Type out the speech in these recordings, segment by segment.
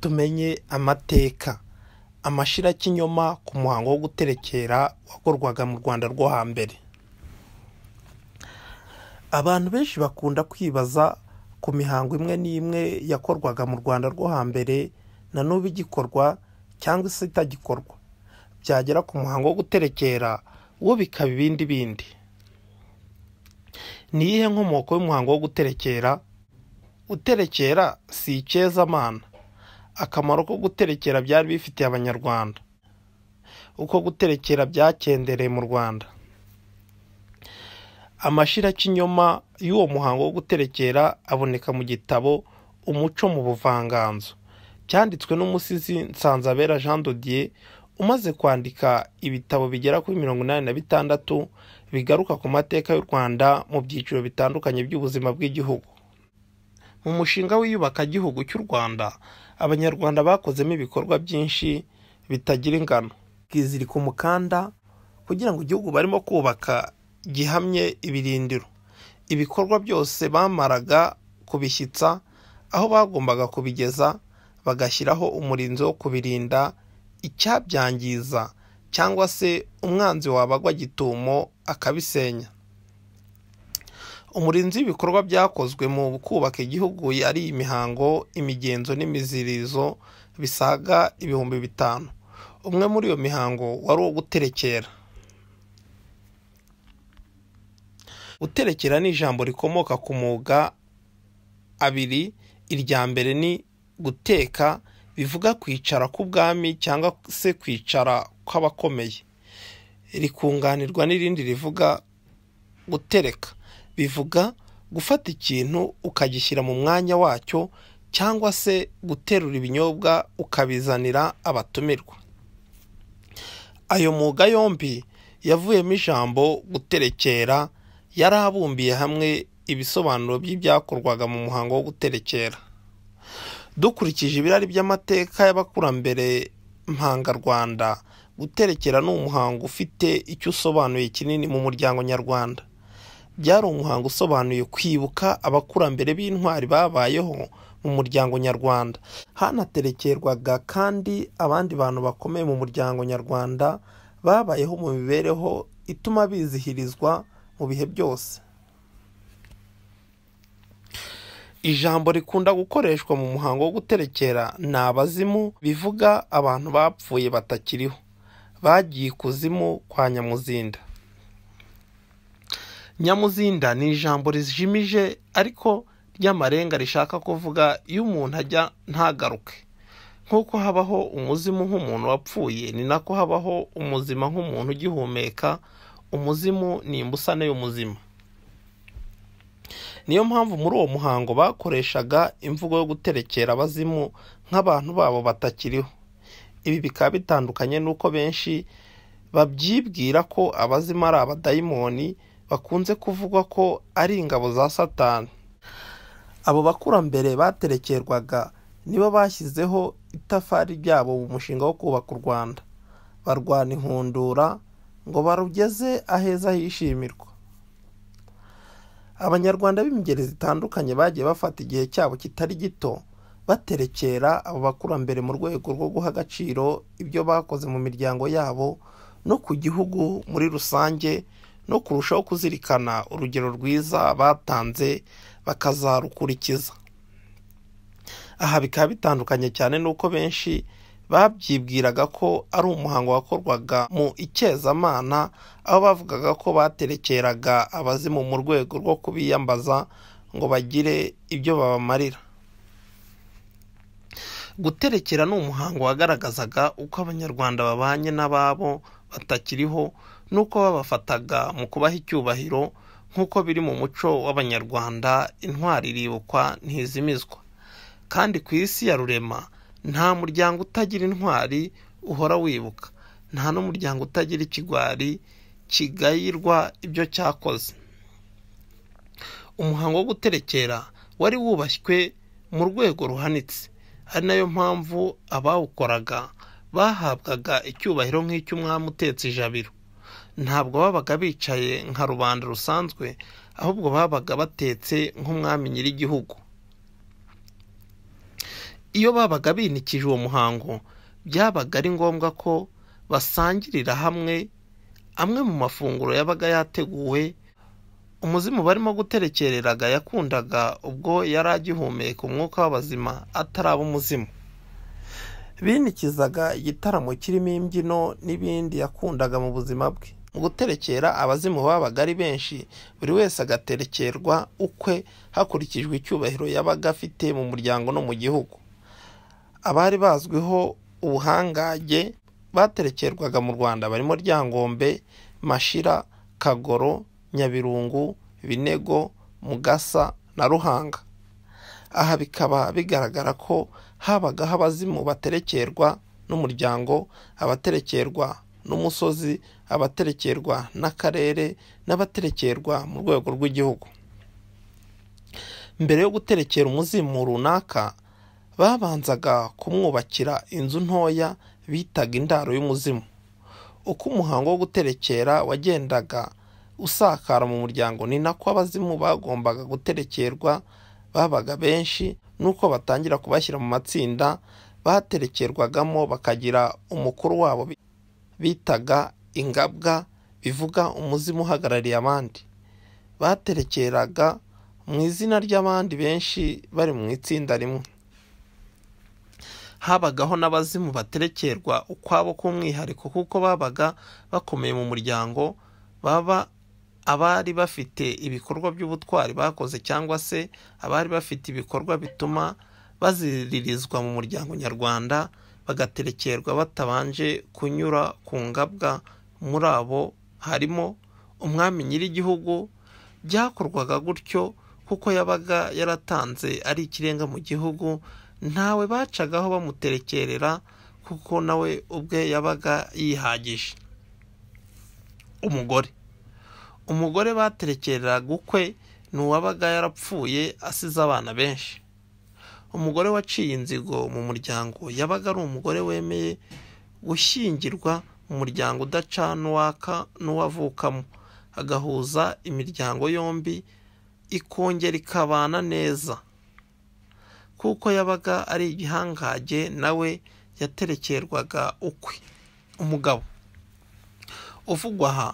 Tumenye amateka, amashirakinyoma ku muhango wo guterekera wakorwaga mu Rwanda rwo hambere. Abantu benshi bakunda kwibaza ku mihango imwe n'imwe yakorwaga mu Rwanda rwo hambere na n'ubu igikorwa cyangwa se itagikorwa, byagera ku muhango wo guterekera wo bikaba ibindi bindi. Ni iyihe nkomoko y'umuhango wo guterekera? Guterekera si icyezamana. Akamaro ko guterekera byari bifitiye Abanyarwanda. Uko guterekera byakendereye mu Rwanda. Amashirakinyoma y'uwo muhango wo guterekera aboneka mu gitabo Umuco mu Buvanganzo, cyanditswe n'umusizi Nsanzabera Jean de Dieu, umaze kwandika ibitabo bigera kuri 86 bigaruka ku mateka y'u Rwanda mu byiciro bitandukanye by'ubuzima bw'igihugu. Mu mushinga w'iyubakagihugu cy'u Rwanda, Abanyarwanda bakozemo ibikorwa byinshi bitagira ingano. Bakizirika umukanda kugira ngo igihugu barimo kubaka gihamye ibirindiro. Ibikorwa byose bamaraga kubishyitsa aho bagombaga kubigeza, bagashyiraho umurinzi wo kubirinda icyabyangiza cyangwa se umwanzi wabagwa gitumo akabisenya. Umurinzi w'ibikorwa byakozwe mu kubaka igihugu yari imihango, imigenzo n'imiziririzo bisaga 5000. Umwe muri iyo mihango wari uwo guterekera. Guterekera ni ijambo rikomoka ku mwuga abiri. Irya mbere ni guteka, bivuga kwicara k'ubwami cyangwa se kwicara kw'abakomeye, rikunganirwa n'irindi rivuga gutereka, bivuga gufata ikintu ukagishyira mu mwanya wacyo cyangwa se guterura ibinyobwa ukabizanira abatumirwa. Ayo mwuga yombi yavuyemo ijambo guterekera, yari abumbiye hamwe ibisobanuro by'ibyakorwaga mu muhango wo guterekera. Dukurikije ibirari by'amateka y'abakurambere mpangarwanda, guterekera ni umuhango ufite icyo usobanuye kinini mu muryango nyarwanda. Byari umuhango usobanuye kwibuka abakurambere b'intwari babayeho mu muryango nyarwanda. Hanaterekerwaga kandi abandi bantu bakomeye mu muryango nyarwanda babayeho mu mibereho ituma bizihirizwa mu bihe byose. Ijambo rikunda gukoreshwa mu muhango wo guterekera ni abazimu, bivuga abantu bapfuye batakiriho, bagiye ikuzimu kwa Nyamuzinda. Nyamuzinda ni ijambo rijimije ariko ry'amarenga rishaka kuvuga iyo umuntu ajya ntagaruke. Nk'uko habaho umuzimu nk'umuntu wapfuye, ni nako habaho umuzima nk'umuntu ugihumeka. Umuzimu ni imbusane y'umuzima. Niyo mpamvu muri uwo muhango bakoreshaga imvugo yo guterekera abazimu nk'abantu babo batakiriho. Ibi bikaba bitandukanye n'uko benshi babyibwira ko abazimu ari abadayimoni, bakunze kuvugwa ko ari ingabo za Satani. Abo bakurambere baterekerwaga nibo bashyizeho itafari ryabo mu mushinga wo kubaka u Rwanda, barwana inkundura ngo barugeze aheza hishimirwa. Abanyarwanda b'ingeri zitandukanye bagiye bafata igihe cyabo kitari gito baterekera abo bakurambere mu rwego rwo guha agaciro ibyo bakoze mu miryango yabo no ku gihugu muri rusange, no kurushaho kuzirikana urugero rwiza batanze bakazarukurikiza. Aha bikaba bitandukanye cyane n'uko benshi babyibwiraga ko ari umuhango wakorwaga mu icyezamana, aho bavugaga ko baterekeraga abazimu mu rwego rwo kubiyambaza ngo bagire ibyo babamarira. Guterekera ni umuhango wagaragazaga uko Abanyarwanda babanye n'ababo batakiriho n'uko babafataga mu kubaha icyubahiro, nk'uko biri mu muco w'Abanyarwanda, intwari iribukwa ntizimizwa. Kandi ku isi ya rurema nta muryango utagira intwari uhora wibuka, nta n'umuryango utagira ikigwari kigayirwa ibyo cyakoze. Umuhango wo guterekera wari wubashywe mu rwego ruhanitse, ari nayo mpamvu abawukoraga bahabwaga icyubahiro nk'icy'umwami utetse ijabiro. Ntabwo babaga bicaye nka rubanda rusanzwe, ahubwo babaga batetse nk'umwami nyir'igihugu. Iyo babaga binikije uwo muhango, byabaga ari ngombwa ko basangirira hamwe amwe mu mafunguro yabaga yateguwe. Umuzimu barimo guterekereraga yakundaga ubwo yari agihumeka umwuka w'abazima ataraba umuzimu. Binikizaga igitaramo kirimo imbyino n'ibindi yakundaga mu buzima bwe. Mu guterekera abazimu babaga ari benshi, buri wese agaterekerwa ukwe hakurikijwe icyubahiro yabaga afite mu muryango no mu gihugu. Abari bazwiho ubuhangange baterekerwaga mu Rwanda barimo Ryangombe, Mashira, Kagoro, Nyabirungu, Binego, Mugasa na Ruhanga. Aha bikaba bigaragara ko habagaho abazimu baterekerwa n'umuryango, abaterekerwa n'umusozi, abaterekerwa n'akarere n'abaterekerwa mu rwego rw'igihugu. Mbere yo guterekera umuzimu runaka, babanzaga kumwubakira inzu ntoya bitaga indaro y'umuzimu. Uko umuhango wo guterekera wagendaga usakara mu muryango, ni nako abazimu bagombaga guterekerwa babaga benshi, nuko batangira kubashyira mu matsinda baterekerwagamo, bakagira umukuru wabo bitaga ingabwa, bivuga umuzimu uhagarariye abandi. Baterekeraga mu izina ry'abandi benshi bari mu itsinda rimwe. Habagaho n'abazimu baterekerwa ukwabo k'umwihariko, kuko babaga bakomeye mu muryango, baba abari bafite ibikorwa by'ubutwari bakoze cyangwa se abari bafite ibikorwa bituma baziririzwa mu muryango nyarwanda, bagaterekerwa batabanje kunyura ku ngabwa. Muri abo harimo umwami nyir'igihugu. Byakorwaga gutyo kuko yabaga yaratanze ari ikirenga mu gihugu, ntawe bacagaho bamuterekerera kuko nawe ubwe yabaga yihagije. Umugore baterekereraga ukwe ni uwabaga yarapfuye asize abana benshi. Umugore waciye inzigo mu muryango yabaga ari umugore wemeye gushyingirwa mu muryango udacana uwaka n'uwavukamo, agahuza imiryango yombi ikongera ikabana neza. Kuko yabaga ari igihangage, nawe yaterekerwaga ukwe. Umugabo uvugwa aha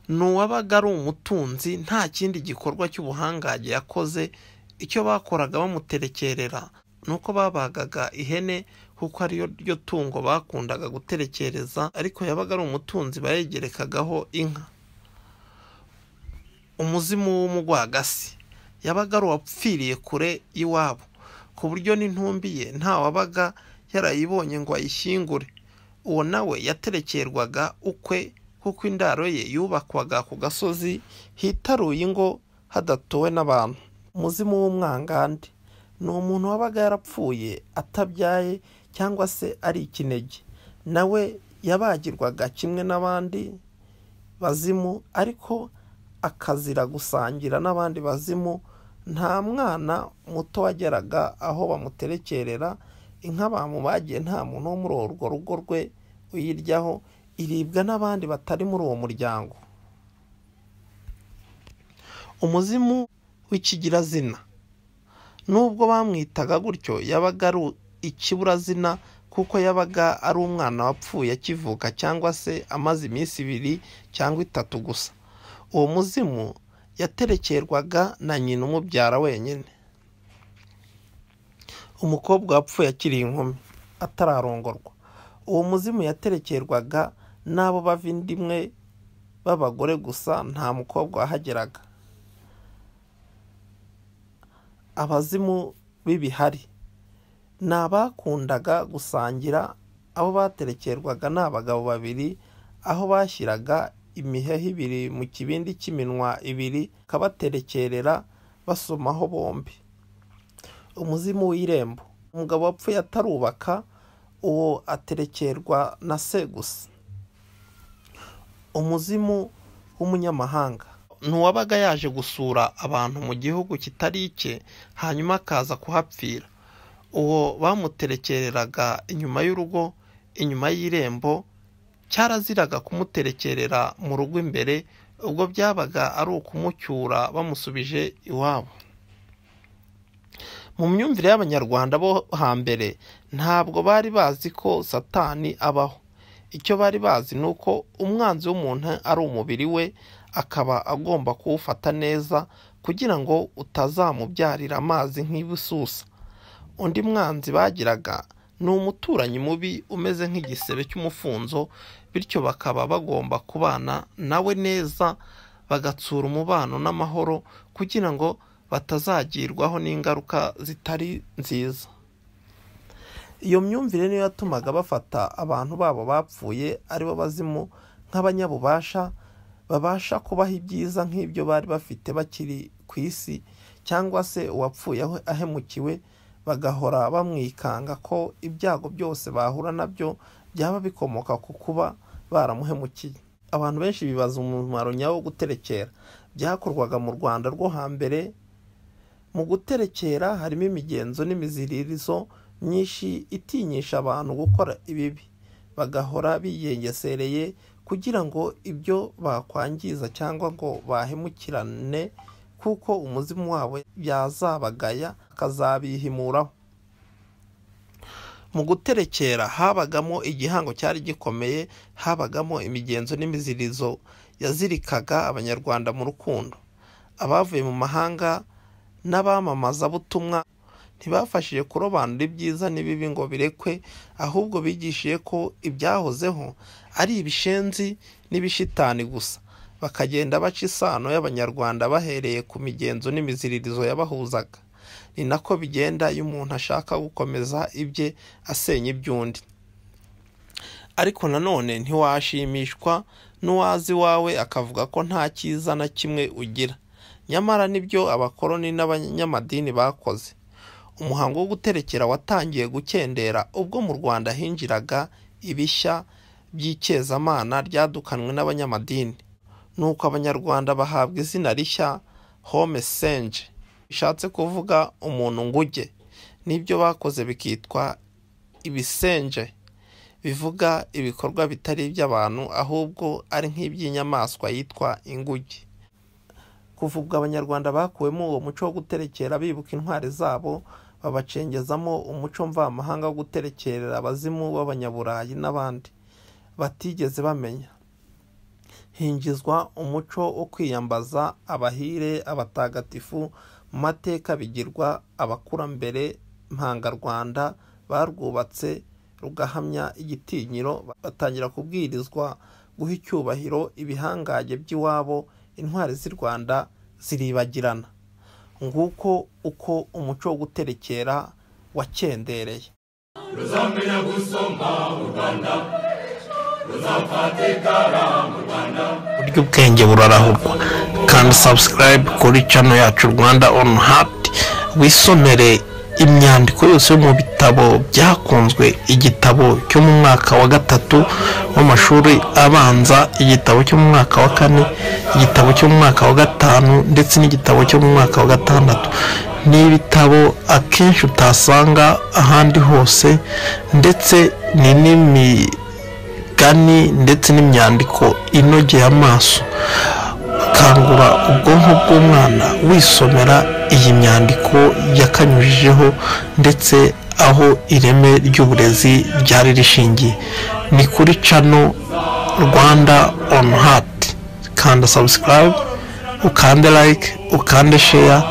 ni uwabaga ari umutunzi, nta kindi gikorwa cy'ubuhangange yakoze. Icyo bakoraga bamuterekerera ni uko babagaga ihene, kuko ariyo ryo tungo bakundaga guterekereza, ariko yabaga ari umutunzi bayegerekagaho inka. Umuzimu w'umugwagasi yabaga ari uwapfiriye kure y'iwabo, ku buryo n'intumbi ye nta wabaga yarayibonye ngo ayishyingure. Uwo nawe yaterekerwaga ukwe, kuko indaro ye yubakwaga ku gasozi hitaruye ingo hadatuwe n'abantu. Umuzimu w'umwangande ni umuntu wabaga yarapfuye atabyaye cyangwa se ari ikinege, nawe yabagirwaga kimwe n'abandi bazimu, ariko akazira gusangira n'abandi bazimu. Nta mwana muto wageraga aho bamuterekerera inka bamubagiye, nta muntu wo muri urwo rugo rwe uyiryaho, iribwa n'abandi batari muri uwo muryango. Umuzimu w'ikigirazina, nubwo bamwitaga gutyo, yabaga ari ikiburazina, kuko yabaga ari umwana wapfuye akivuka cyangwa se amaze iminsi 2 cyangwa 3 gusa. Uwo muzimu yaterekerwaga na nyina umubyara wenyine. Umukobwa wapfuye akiri inkumi atararongorwa, uwo muzimu yaterekerwaga n'abo bava inda imwe b'abagore gusa, nta mukobwa wahageraga. Abazimu b'ibihari ni abakundaga gusangira. Abo baterekerwaga ni abagabo babiri, aho bashyiraga imiheha 2 mu kibindi cy'iminwa 2, akabaterekerera basomaho bombi. Umuzimu w'irembo, umugabo wapfuye atarubaka, uwo aterekerwa na se gusa. Umuzimu w'umunyamahanga ni uwabaga yaje gusura abantu mu gihugu kitari icye, hanyuma akaza kuhapfira. Uwo bamuterekereraga inyuma y'urugo, inyuma y'irembo. Cyaraziraga kumuterekerera mu rugo imbere, ubwo byabaga ari ukumucyura bamusubije iwabo. Mu myumvire y'Abanyarwanda bo hambere, ntabwo bari bazi ko Satani abaho. Icyo bari bazi ni uko umwanzi w'umuntu ari umubiri we, akaba agomba kuwufata neza kugira ngo utazamubyarira amazi nk'ibisusa. Undi mwanzi bagiraga ni umuturanyi mubi umeze nk'igisebe cy'umufunzo, bityo bakaba bagomba kubana nawe neza, bagatsura umubano n'amahoro kugira ngo batazagirwaho n'ingaruka zitari nziza. Iyo myumvire niyo yatumaga bafata abantu babo bapfuye aribo bazimu nk'abanyabubasha, babasha kubaha ibyiza nk'ibyo bari bafite bakiri ku isi, cyangwa se uwapfuye ahemukiwe bagahora bamwikanga ko ibyago byose bahura nabyo byaba bikomoka ku kuba baramuhemukiye. Abantu benshi bibaza umumaro nyawo wo guterekera. Byakorwaga mu Rwanda rwo hambere. Mu guterekera harimo imigenzo n'imiziririzo myinshi itinyisha abantu gukora ibibi, bagahora biyengesereye kugira ngo ibyo bakwangiza cyangwa ngo bahemukirane, kuko umuzimu wabo yazabagaya akazabihimuraho. Mu guterekera habagamo igihango cyari gikomeye, habagamo imigenzo n'imizirizo yazirikaga Abanyarwanda mu rukundo. Abavuye mu mahanga n'abamamazabutumwa ntibafashije kurobanura ibyiza n'ibibi ngo birekwe, ahubwo bigishije ko ibyahozeho ari ibishenzi n'ibishitani gusa, bakagenda baca isano y'Abanyarwanda bahereye ku migenzo n'imiziririzo yabahuzaga. Ni nako bigenda iyo umuntu ashaka gukomeza ibye asenya iby'undi. Ariko nanone ntiwashimishwa n'uwazi wawe akavuga ko nta cyiza na kimwe ugira. Nyamara nibyo abakoloni n'abanyamadini bakoze. Umuhango wo guterekera watangiye gukendera ubwo mu Rwanda hinjiraga ibishya by'ikezamana ryadukanwe n'abanyamadini. Nuko Abanyarwanda bahabwa izina rishya home senge, bishatse kuvuga umuntu nguge. Nibyo bakoze bikitwa ibisenje, bivuga ibikorwa bitari iby'abantu ahubwo ari nk'iby'inyamaswa yitwa inguge. Kuva ubwo Abanyarwanda bakuwemo uwo muco wo guterekera bibuka intwari zabo, babacengezamo umuco mvamahanga wo guterekerera abazimu b'Abanyaburayi n'abandi batigeze bamenya. Hinjizwa umuco wo kwiyambaza abahire, abatagatifu mu mateka bigirwa abakurambere mpangarwanda barwubatse rugahamya igitinyiro, batangira kubwirizwa guha icyubahiro ibihangange by'iwabo, intwari z'i Rwanda ziribagirana. Nguko uko umuco wo guterekera wakendereye. Ruzamenya gusoma u Rwanda, ruzafata ikaramu Rwanda. Buryo ubwenge burarahurwa. Kandi subscribe kuri channel yacu Rwanda on Heart, wisomere imyandiko yose yo mu bitabo byakunzwe, igitabo cyo mu mwaka wa 3 w'amashuri abanza, igitabo cyo mu mwaka wa 4, igitabo cyo mu mwaka wa 5 ndetse n'igitabo cyo mu mwaka wa 6. Ni ibitabo akenshi utasanga ahandi hose, ndetse ni n'imigani ndetse n'imyandiko inogeye amaso. Kangura ubwonko bw'umwana wisomera iyi myandiko yakanyujijeho ndetse aho ireme ry'uburezi ryari rishingiye. Ni kuri channel Rwanda on Heart. Kanda subscribe, ukande like, ukande share.